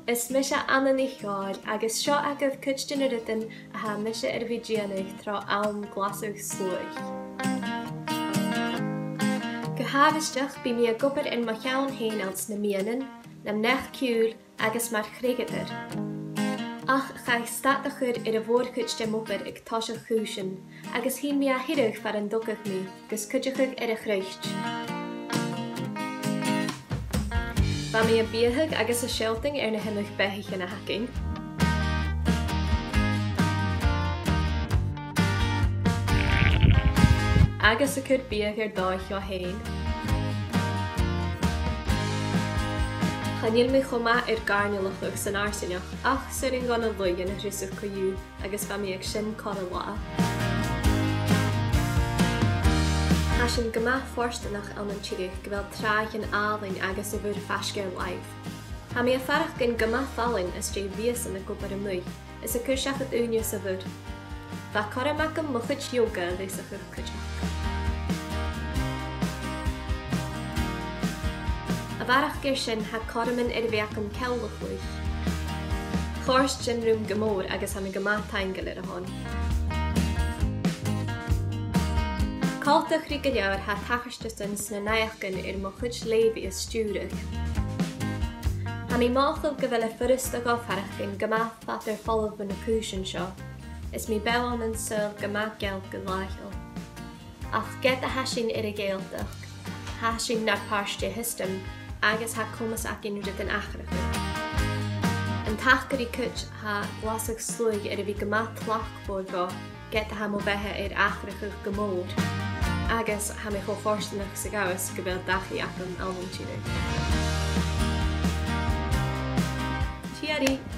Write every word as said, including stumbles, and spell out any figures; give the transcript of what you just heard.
Is mise Anna NicDhòmhnaill agus seo agaibh cuid de na rudan a tha mise air a bhith a' dèanamh tro àm glasadh sluaigh. Gu h-àbhaisteach bidh mi ag obair air mo cheann fhèin anns na meadhanan, nam neach-ciùil agus mar chritheadair. Ach chaidh stad a chur air a' mhòr-chuid de m' obair aig toiseach a' chùisein, agus shìn mi a thairgse far an togradh mi gus cuideachadh air a' chroit. Bha mi a' biathadh agus a' sealltainn air na h-iomadh beathaichean a th' againn. Agus a' cur biadh air dòigh dhomh fhèin. Chan eil mi cho math air gàirnealachadh san fharsaingeachd, ach 's urrainn dhomh na laoidhean a thrusadh co-dhiù, agus bha mi aig sin corra latha. Tha sinn gu math fortanach ann an Tiriodh gu bheil tràighean àlainn agus a' mhuir faisg air làimh. Tha mi a' faireachdainn gu math fallain às dèidh mhìosan ag obair a-muigh, is a' cur seachad ùine sa mhuir. Bha cothrom agam mo chuid yoga a leasachadh cuideachd. A bharrachd air sin, tha cothroman air a bhith agam ceangal a chluich. Chòrd sin rium gu mòr agus tha mi gu math taingeil air a shon. Coltach ri gu leòr, tha tachartasan sna naidheachdan air mo chuid leughaidh a stiùireadh. Tha mi mothachail gu bheil e furasta dhomh faireachdainn gu math fada air falbh bho na cùisean seo. Is mi beò ann an saoghal gu math geal gu làitheil. Ach ged a tha sinn air a' Ghàidhealtachd, tha sinn nar pàirt de shiostam agus tha comas againn rudan atharrachadh. An taca ri cuid, tha glasadh sluaigh air a bhith gu math tlachdmhor dhomh, ged a tha mo bheatha air atharrachadh gu mòr, agus tha mi cho fortanach 's a ghabhas gu bheil dachaigh agam ann an Tiriodh. Tìoraidh!